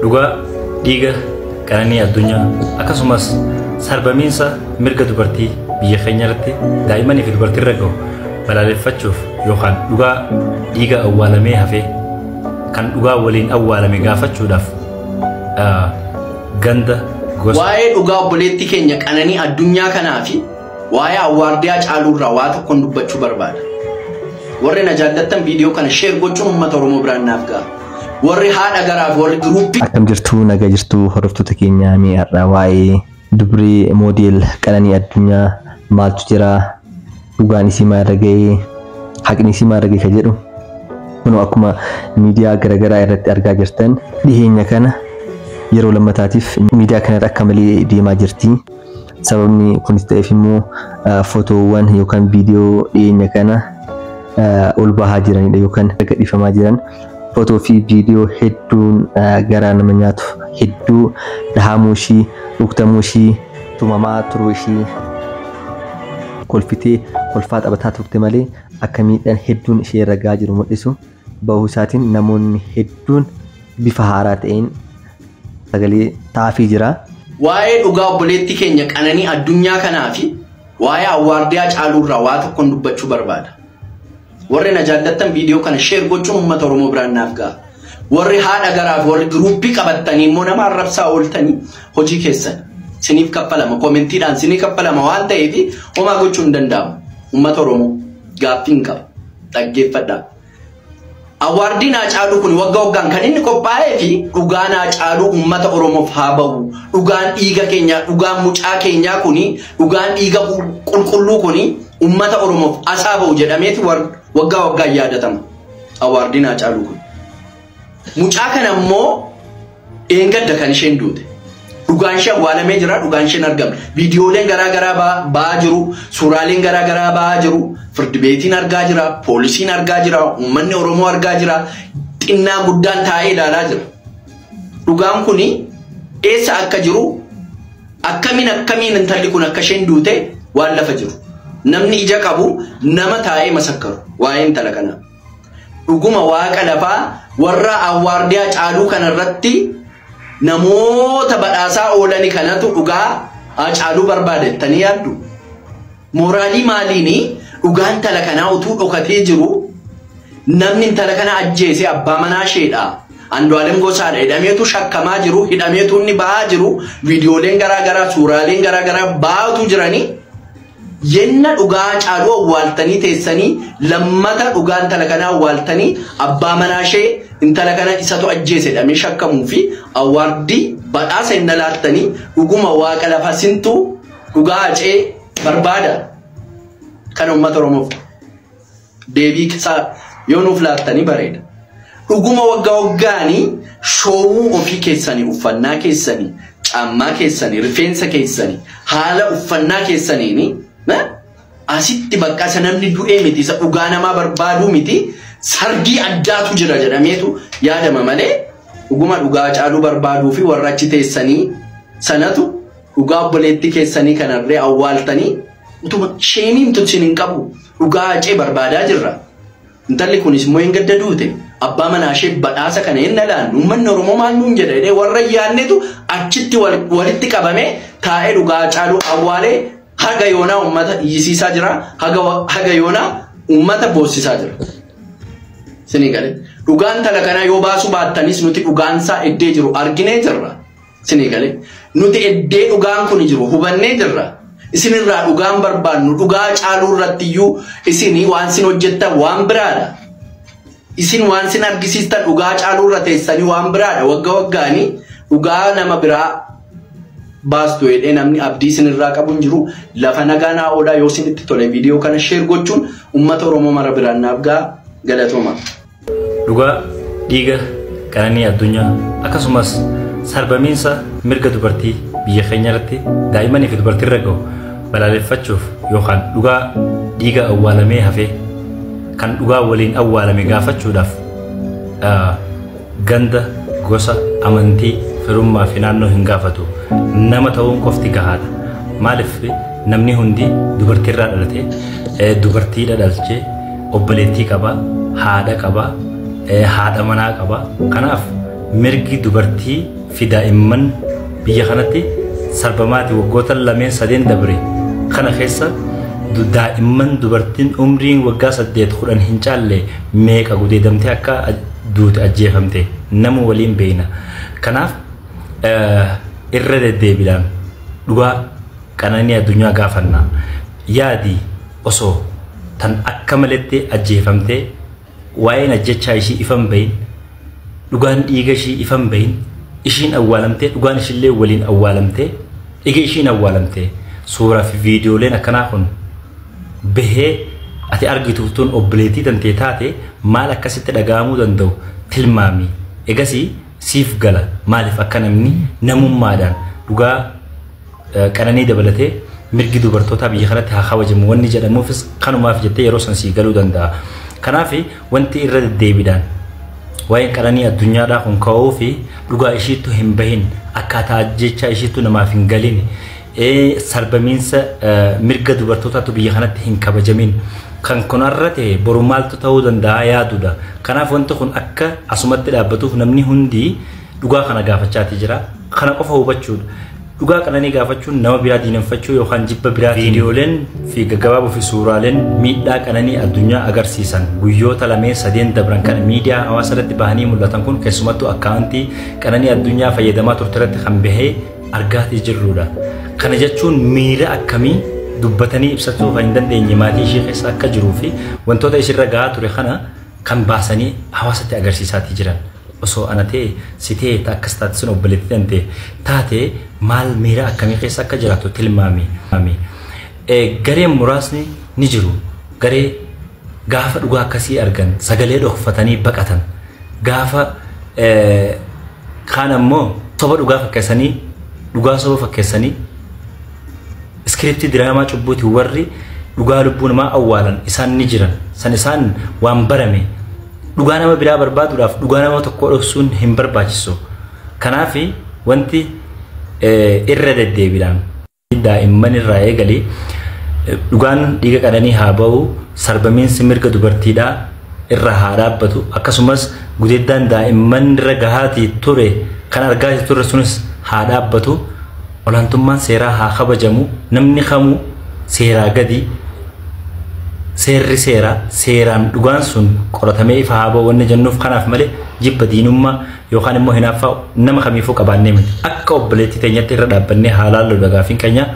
Dhugaa dhiiga Qananii Addunyaa akkasumas sarbamiinsa mirga dubartii biyya keenya irratti daa'immanii fi dubartii irra gahu balaaleffachuuf yookaan dhugaa dhiiga awwaalamee hafee kan dhugaa waliin awwaalame gaafachuudhaaf ganda gosa. Waa'ee dhugaa obboleettii keenya Qananii Addunyaa kanaa fi waa'ee award Haacaaluu irraa waa tokkoon dubbachuu barbaada. Warri na jaallattan viidiyoo kana share gochuun uummata Oromoo biraan naaf ga'a. Warri haadha garaa fi warri group Akkam jirtu, nagaa jirtu hordoftoota keenya? Mee har'a waa'ee dubree model Qananii Addunyaa maaltu jira, dhugaan isii maal irra ga'ee, haqni isii maal irra ga'e ka jedhu, kunoo akkuma miidiyaa garaagaraa irratti argaa jirtan dhiheenya kana yeroo lammataatiif miidiyaa kanarra akka malee deemaa jirti. Sababni kunis ta'eef immoo footoowwan yookaan viidiyoo dhiheenya kana ol bahaa jiranidha yookaan gadhiifamaa jiran, footoo fi viidiyoo hedduun garaa nama nyaatu hedduu, dhahamuu ishii, rukutamuu ishii, tumamaa turuu ishii, kolfitee kolfaa taphataa turte malee akka miidhaan hedduun ishee irra gahaa jiru mul'isu bahuu isaatiin namoonni hedduun bifa haaraa ta'een sagalee ta'aafii jira. Waa'ee dhugaa obboleettii keenya Qananii Addunyaa kanaa fi waa'ee award Haacaaluu irraa waa tokkoon dubbachuu barbaada. Warri na jaallattan viidiyoo kana share gochuun uummata Oromoo biraan naaf ga'a. Warri haadha garaa fi warri group qabattanii immoo nama arrabsaa ooltanii hojii keessan siniif kaffalama, commentiidhaan sinii kaffalama waan ta'eef homaa gochuu hin danda'amu. Uummata Oromoo gaaffii hin qaba. Dhaggeeffadhaa. Awardiin Haacaaluu kun waggaa waggaan kan inni qophaa'ee fi dhugaan Haacaaluu uummata Oromoof haa bahu. Dhugaan dhiiga keenyaa, dhugaan mucaa keenyaa kuni, dhugaan dhiiga qulqulluu kuni uummata Oromoof asaa bahu jedhameeti waggaa waggaan yaadatama. Awardiin Haacaaluu kun. Mucaa kana immoo eengadda kan isheen duute. Dhugaan ishee awwaalamee jira, dhugaan isheen argamne. Viidiyooleen garaa garaa ba'aa jiru, suuraaleen garaa garaa ba'aa jiru, firdi beetiin argaa jira, poolisiin argaa jira, uummanni Oromoo argaa jira, xinnaa guddaan taa'ee ilaalaa jira. Dhugaan kuni eessa akka jiru, akkamiin akkamiin intalli kun akka isheen duute waan lafa jiru. Namni ija qabu nama taa'ee masakkaru waa'ee intala kanaa. Dhuguma waaqa lafaa, warra award Haacaaluu kanarratti namoota badhaasaa oolani kanatu dhugaa Haacaaluu barbaadettanii yaaddu. Moraalii maaliini dhugaan intala kanaa utuu dhokatee jiru, namni intala kana ajjeese abbaa manaa isheedha, Andu'aalem Gosaadha hidhameetu shakkamaa jiru, hidhameetu inni bahaa jiru, viidiyooleen garaa garaa, suuraaleen garaa garaa baatu jiranii, yenna dhugaa Haacaaluu awwaaltanii teessanii, lammata dhugaa intala kanaa awwaaltanii, abbaa manaa ishee intala kana isatu ajjeese jedhamee shakkamuu fi award badhaasa hin laattanii, dhuguma waaqa lafa sintu dhugaa Haacee barbaada? Kan uummata Oromoof deebii isaa yoo nuuf laattanii bareeda. Dhuguma waggaa waggaanii show ofii keessanii, uffannaa keessanii, caammaa keessanii, rifeensa keessanii, haala uffannaa keessaniini asitti bakka isa namni du'ee miti, isa dhugaa namaa barbaaduu miti, sargii addaatu jira jedhameetu yaadama malee, dhuguma dhugaa Haacaaluu barbaaduu fi warra achi teessanii sanatu dhugaa obboleettii keessanii kanarree awwaaltanii utuma sheeniin tun hin qabu dhugaa Haacee barbaadaa jirra. Intalli kunis immoo hin gadda duute, abbaa manaa ishee badhaasa kana hin dhalaan, uummanni Oromoo maal nuun jedha jedhee warra yaadnetu achitti walitti qabame taa'ee dhugaa Haacaaluu awwaalee haga yoonaa uummata iyyisiisaa jira, haga yoonaa uummata boossisaa jira. Sinii galee, dhugaan intala kanaa yoo baasuu baattanis nuti dhugaansaa eddee jiru arginee jirra. Sinii galee, nuti eddee dhugaan kun jiru hubannee jirra. Isinirraa dhugaan barbaannu dhugaa Haacaaluu irratti iyyuu isinii waan isin hojjettan waan biraadha. Isin waan isin argisiistan dhugaa Haacaaluu irra teessanii waan biraadha. Waggaa waggaanii dhugaa nama biraa baastu jedhee namni abdii isinirraa qabu hin jiru. Lafa nagaa naa oolaa. Yoo isinitti tole viidiyoo kana share gochuun uummata Oromoo mara biraan naaf ga'a, galatooma. Dhugaa dhiiga Qananii Addunyaa akkasumas sarbamiinsa mirga dubartii biyya keenya irratti daa'immanii fi dubartii irra gahu balaaleffachuuf yookaan dhugaa dhiiga awwaalamee hafee kan dhugaa waliin awwaalame gaafachuudhaaf ganda, gosa, amantii, firummaa fi naannoo hin gaafatu. Nama ta'uun qofti gahaadha. Maaliif? Namni hundi dubartiirraa dhalate, dubartiidha dhalchee, obboleettii qaba, haadha qaba, haadha manaa qaba. Kanaaf Mirgi dubartii fi daa'imman biyya kanatti sarbamaati waggoota lameen sadeen dabre kana keessa daa'imman dubartiin umriin waggaa 8 10 hin caalle meeqa gudeedamtee akka duute ajjeefamte nama waliin beeyna. Kanaaf irra deddeebiidhaan dhugaa Qananii Addunyaa gaafanna. Yaadi osoo tan akka maletti ajjeefamtee waa'een ajjechaa ishii ifan bahin, dhugaan dhiiga ishii ifan bahin, ishiin awwaalamtee dhugaan ishillee waliin awwaalamtee dhiiga ishiin awwaalamtee suuraa fi viidiyooleen akkanaa kun bahee ati argitu tun obboleettii tantee taate maal akkasitti dhaga'amuu danda'u tilmaami. Egasii siif gala maaliif akka namni namummaadhaan dhugaa Qananii dabalatee mirgi dubartootaa biyya kanatti haa kabajamu wanni jedhamuufis kanumaaf jettee yeroo san sii galuu danda'a. Kanaaf wanti irra deddeebiidhaan waa'een Qananii Addunyaadhaa kun ka'uu fi dhugaa ishiittu hin bahin, akkaataa ajjechaa ishiittu namaaf hin galin, sarbamiinsa mirga dubartootaatu biyya kanatti hin kabajamin. Kan kun har'a ta'e boru maaltu ta'uu danda'a yaaduudha. Kanaaf wanti kun akka asumatti dhaabbatuuf namni hundi dhugaa kana gaafachaati jira. Kana qofa hubachuudha. Dhugaa Qananii gaafachuun nama biraa diinanfachuu yookaan jibba biraatiin viidiyooleen fi gaggabaaboo fi suuraaleen miidhaa Qananii Addunyaa agarsiisan guyyoota lameen sadeen dabran kana miidiyaa hawaasa irratti bahanii mul'atan kun keessumattuu akkaawuntii Qananii Addunyaa fayyadamaa turte irratti kan bahee argaatii jirruudha. Kana jechuun miira akkamii dubbatanii ibsachuu kan hin dandeenye maatii ishee keessa akka jiruu fi wantoota ishirra gahaa ture kana kan baasanii hawaasatti agarsiisaatii jiran. Osoo ana ta'e si ta'e ta akkas taate sun obboleettii tante taate maal miira akkamii keessa akka jiraattu tilmaami. Gareen muraasni ni jiru. Garee gaafa dhugaa akkasii argan sagalee dhokfatanii baqatan. Gaafa kaan ammoo soba dhugaa fakkeessanii dhugaa soba fakkeessanii iskiriptii diraamaa cubbuutiin warri dhugaa lubbuu namaa awwaalan isaan ni jiran. San isaan waan barame. Dhugaa nama biraa barbaaduudhaaf dhugaa nama tokkoo dhoksuun hin barbaachisu. Kanaaf wanti irra deddeebiidhaan daa'imman irraa eegalee dhugaan dhiiga Qananii haa ba'u, sarbamiinsi mirga dubartiidhaa irra haa dhaabbatu, akkasumas gudeeddaan daa'imman irra gahaatii ture kan argaatii turre sunis haa dhaabbatu, olaantummaan seeraa haa kabajamu, namni kamuu seeraa gadi. Seerri seera, seeraan dhugaan sun qoratamee ifa haa ba'u wanni jennuuf kanaaf malee jibba diinummaa yookaan immoo hinaaffaa nama kamiifuu qabaannee miti. Akka obboleettii teenyatti irra dhaabbannee haa laallu gaaffiin keenya